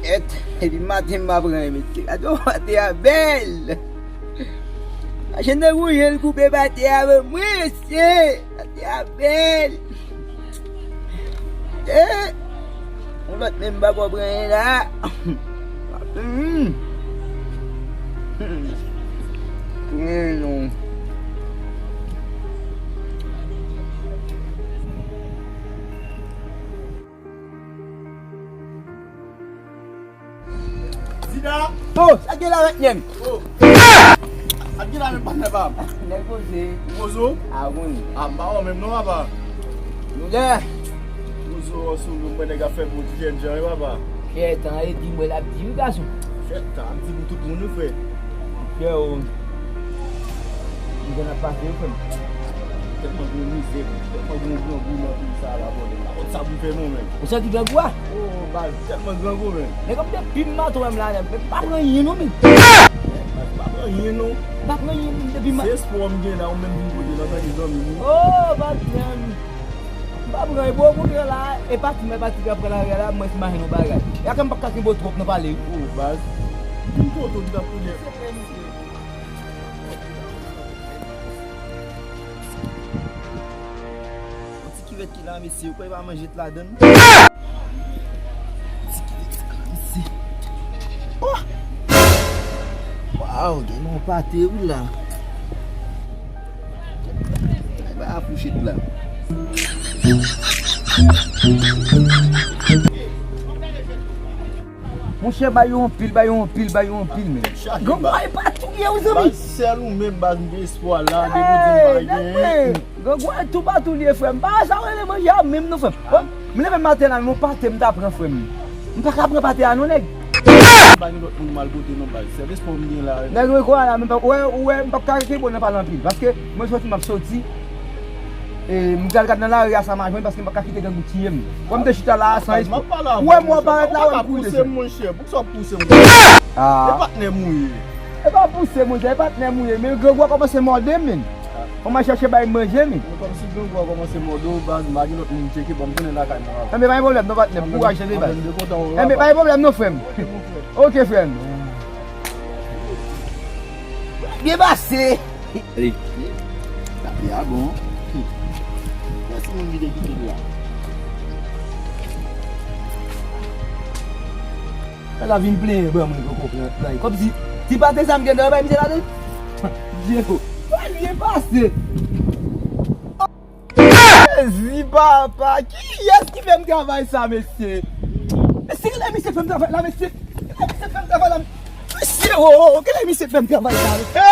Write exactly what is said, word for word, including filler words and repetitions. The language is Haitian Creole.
Èt, depi maten m pa pran, mesye. Gade yon pate a bèl. Machann nan gouye l koupe pate a ban mwen, mesye. Pate a bèl. Eh, yon lòt menm pa konprann la. Hmm. Hmm. Tounen non. Zida! Oh, sa gen la avèk nèg? Oh. Sa gen la avèk patnè pa m? Nèg poze. Ou poze w? Ah, wi. Ah, m pa wè w menm non, papa. Nou la. Poze w sou nou, mwen nèg ap fè bon ti jèn jan, wi, papa. Kèt, an, e di mwen l ap di, wi, gason. Kèt, ap di pou tout moun, wi, frè. Frè, o. Mizè n ap pase, wi, frè m. Tèlman gen mizè, tèlman gen grangou nan peyi sa a, la, bòdèl la. Kot sa pou fè non, menm? Ou santi grangou a? Oh, baz, tèlman grangou, menm. Nèg, m te pi mato menm la, menm. M pa pran anyen, non, menm. Baz, m pa pran anyen, non. M pa pran anyen, menm, depi ma- Se espwa m gen la, ou menm vin kote la, antanke zanmi, wi. Oh, baz, menm. M pa pran anyen, bon, o kontrè la, e pati, mwen pati, pran lari a la, mwen se mache yon bagay. E a ke m pa ka kenbe w twòp nan pale, wi. Oh, baz. Vin kote w, m t ap koute. Yon ti kivèt ki la, mesye, ou kwè pa manje t ladann? Ti kivèt ki la, mesye. Oh! Waw, gen yon pate, wi, la. Ay, ba, a fouchet la. Monchè, bay yo anpil, bay yo anpil, bay yo anpil, men. Grangou a, e pa touye, wi, zanmi. Baz, sèl ou menm, baz, m gen espwa la, depi w di m pa gen. Grangou a tou pa touye, frè m. Pa sa w rele manje a menm, non, frè m. Bon, m leve maten la, non, pate m ta pran, frè m. M pa ka pran pate a, non, nèg. Pa gen lòt moun m al kote, non, baz. Sèl espwa m gen la. Nèg, wi, kwa la, men pa, wè, wè, m p ap ka kenbe w nan pale anpil. Paske mwen soti, m ap soti. E, m pral gad nan lari a sa m a jwenn paske m pa ka kite grangou tiye m. Wè m te chita la a san espwa. Ou wè m wè parèt la, wè m koule. Pouse m, monchè. Poukisa w ap pouse m konsa? Ah. E patnè m ou ye. E pa pouse, monchè, e patnè m ou ye. Men grangou a kòmanse mòde m, men. Fò m al chèche bay manje, men. Mwen kòmsi grangou a kòmanse mòde w, baz, m pa gen lòt moun m tcheke, bon, m tounen lakay mwen. Enben, pa gen pwoblèm, non, patnè m. Kouraj, tande, baz. Enben, pa gen pwoblèm, non, frè m. Ok, frè m. Byen pase. Alé. Tapi a bon. Mèsi moun ki te kite l la. Sa la vin plenyen ban mwen poko pran, pran. Kòmsi ti pate sa m gen nan bay misye ladan. Jero. Sa byen pase. Jezi papa, kiyès ki fè m travay sa, mesye? Mesye, kilè misye fè m travay la, mesye? Kilè misye fè m travay la? Mesye, oh, oh, oh, kilè misye fè m travay sa, mesye?